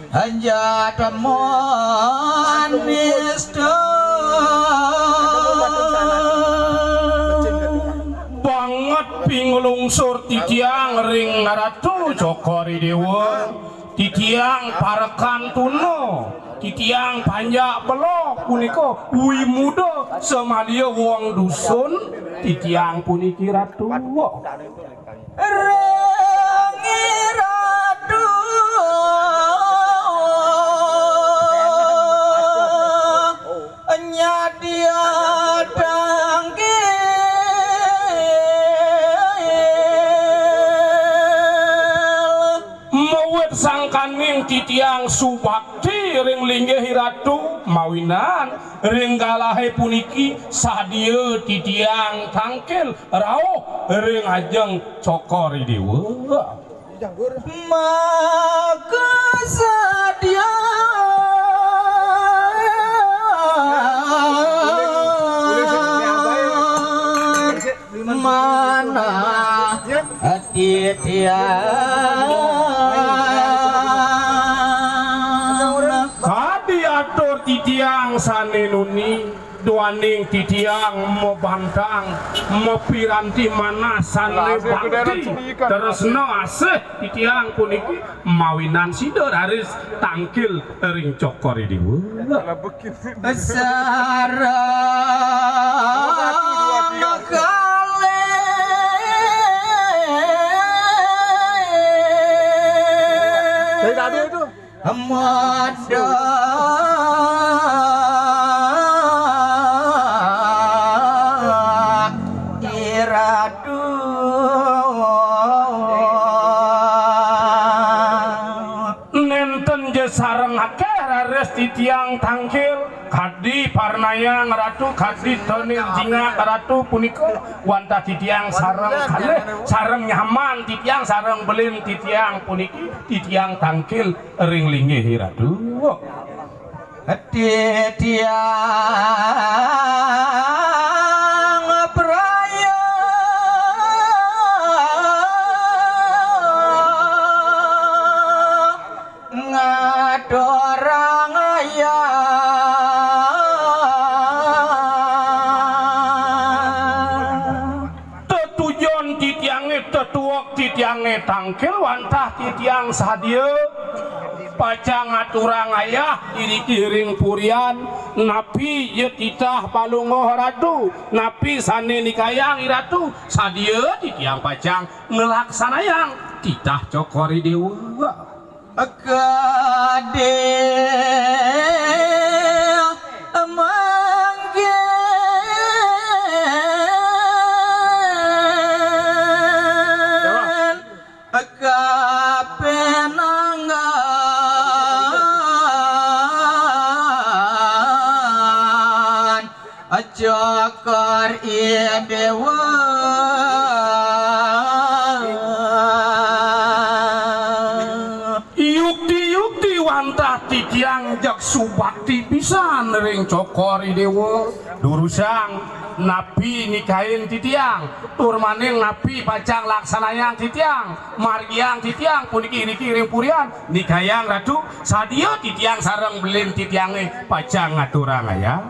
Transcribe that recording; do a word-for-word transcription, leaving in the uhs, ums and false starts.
Hanja temon nista. Banget pinglungsur titiang ring Ratu Cokor I Déwa, titiang parekan tuna, titiang panjak belog punika wimuda samadia wong dusun, titiang puniki Ratu. Ring Ratu nyadia tangkil. Mawit sangkaning titiang subakti ring linggih Ratu, mawinan ring galahé puniki sadia titiang tangkil rauh ring ajeng Cokor I Déwa. Maka sadia manah titiang. Kadi atur titiang sané nuni, duaning titiang mabantang, mapiranti manah sané bakti, tresna asih titiang puniki mawinan sida raris tangkil ring Cokor I Déwa. Sareng kalih. Dari tadi itu. Madak iratu. Nénten ja sareng akéh raris titiang tangkil, kadi parnayang Ratu, kadi tenir jingak Ratu punika, wantah titiang sareng kalih, sareng nyaman titiang, sareng belin titiang puniki, titiang tangkil ring linggih Ratu. Titiang praya ngaturang ayah. Tetujon titiangé, tetuek titiangé tangkil wantah titiang sadia pacang ngaturang ayah iriki ring purian, napi ya titah Palungguh Ratu, napi sané nikayang I Ratu, sadia titiang pacang nglaksanayang titah Cokor I Déwa. Kadé mangkin kapenanggan Cokor I Déwa. Yukti-yukti wantah titiang jeg subakti pisan ring Cokor I Déwa. Durusang napi nikain titiang, tur maning napi pacang laksanayang titiang, margiang titiang puniki niki ring purian, nikayang Ratu, sadia titiang sareng belin titiangé pacang ngaturang ayah.